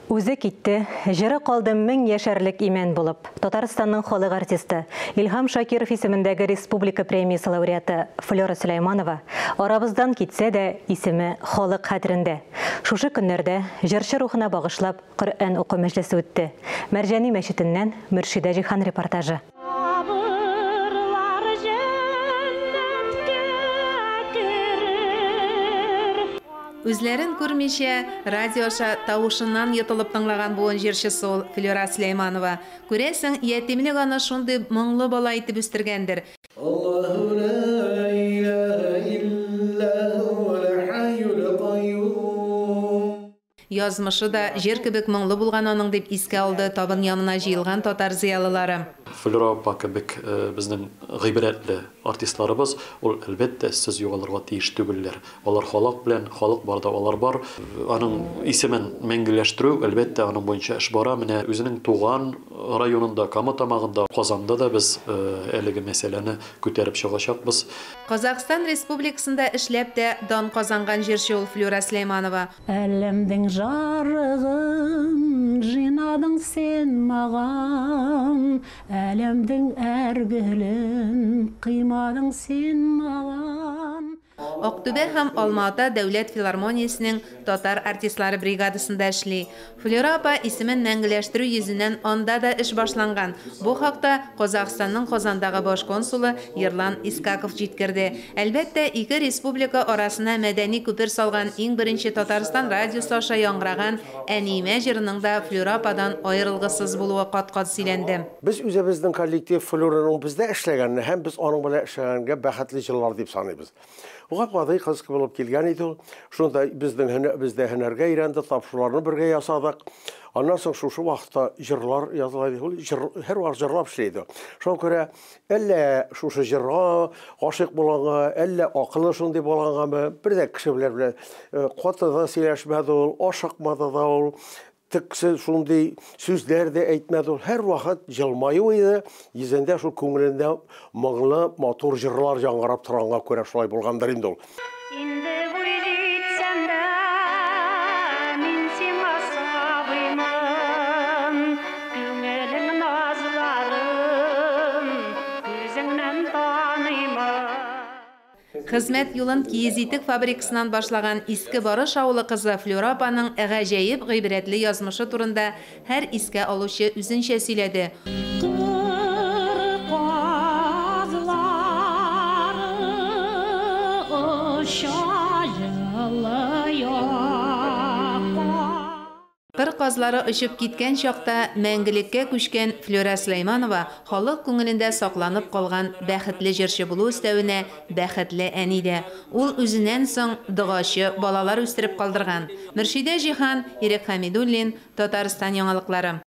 Үзе китте, җыры калды 1000 яшәрлек имән булып. Татарстанның халык артисты, Илһам Шакиров исемендәге республика премиясе лауреаты Флера Сөләйманова арабыздан китсә дә, исеме халык хәтерендә. Шушы көннәрдә җырчы рухына багышлап Коръән уку мәҗлесе үтте. Мәрҗани мәчетеннән Мөршидә Җиһан репортажы. Сабырлар җәннәткә керер. Үзләрен күрмичә, радио аша тавышыннан йотылып тыңлаган буын җырчысы ул Флера Сөләйманова. Күрәсең, ятимлек аны шундый моңлы бала итеп үстергәндер. Аллаһу ла илаһа илля һуәл хәйюл каюм. Язмышы да җыр кебек моңлы булган аның, дип искә алды табын янына җыелган татар зыялылары. Флера апа кебек безнең гыйбрәтле артистларыбыз, ул, әлбәттә, эзсез югалырга тиеш түгелләр. Алар халык белән, халык барда алар бар. Аның исемен мәңгеләштерү, әлбәттә, аның буенча эш бара. Менә үзенең туган районында, Кама Тамагында, Казанда да без әлеге мәсьәләне күтәреп чыгачакбыз. Казахстан Республикасында эшләп тә дан казанган җырчы ул Флюра Сөләйманова. Әлемдең жарығын жинадың сен маған, әлемдең әр гөлін қимадың сен маған. Актүбә һәм Алма-Ата дәүләт филармониясенең татар артистлары бригадасында эшли. Флера апа исемен мәңгеләштерү йөзеннән анда да эш башланган. Бу хакта Казахстанның Казандагы баш консулы Ерлан Искаков җиткерде. Әлбәттә, ике республика арасына мәдәни күпер салган иң беренче Татарстан радиосы аша яңгыраган Әниемә җырының да Флера ападан аерылгысыз булуы кат-кат сөйләнде. Без үзебезнең коллектив Флюраның бездә эшләгәнне һәм без аның белән эшләгәнгә бәхетле җыллар дип саныйбыз. Гап-гади кыз булып килгән иде ул. Шунда безнең бездә һөнәргә өйрәнде, тапшыруларны бергә ясадык. Аннан соң шушы вакытта җырлар языла иде. Ул һәрвакыт җырлап эшли иде. Шуңа күрә әллә шушы җырга гашыйк булганга, әллә акылы шундый булгангамы, бер дә кеше белән каты да сөйләшмәде ул, ашыкмады да ул. Тексе шундый сүзләр дә әйтмәде ул. Һәрвакыт җылмаю иде, йөзендә шул күңелендә моңлы, матур җырлар яңгырап торганга күрә шулай булгандыр инде ул. Инде буй җитсәм дә, мин сиңа сабыймын. Күңелең назларын күзеңнән таныймын. Хезмәт юлын киез итек фабрикасыннан башлаган Иске Барыш авылы кызы Флюра апаның гаҗәеп гыйбрәтле язмышы турында һәр искә алучы үзенчә сөйләде. Кыр казлары оча җылы якка. Кыр казлары очып киткән чакта мәңгелеккә күчкән Флюра Сөләйманова халык күңелендә сакланып калган бәхетле җырчы булу өстәвенә бәхетле әни дә. Ул үзеннән соң догачы балалар үстереп калдырган. Мөршидә Җиһан, Ирек Хәмидуллин, Татарстан яңалыклары.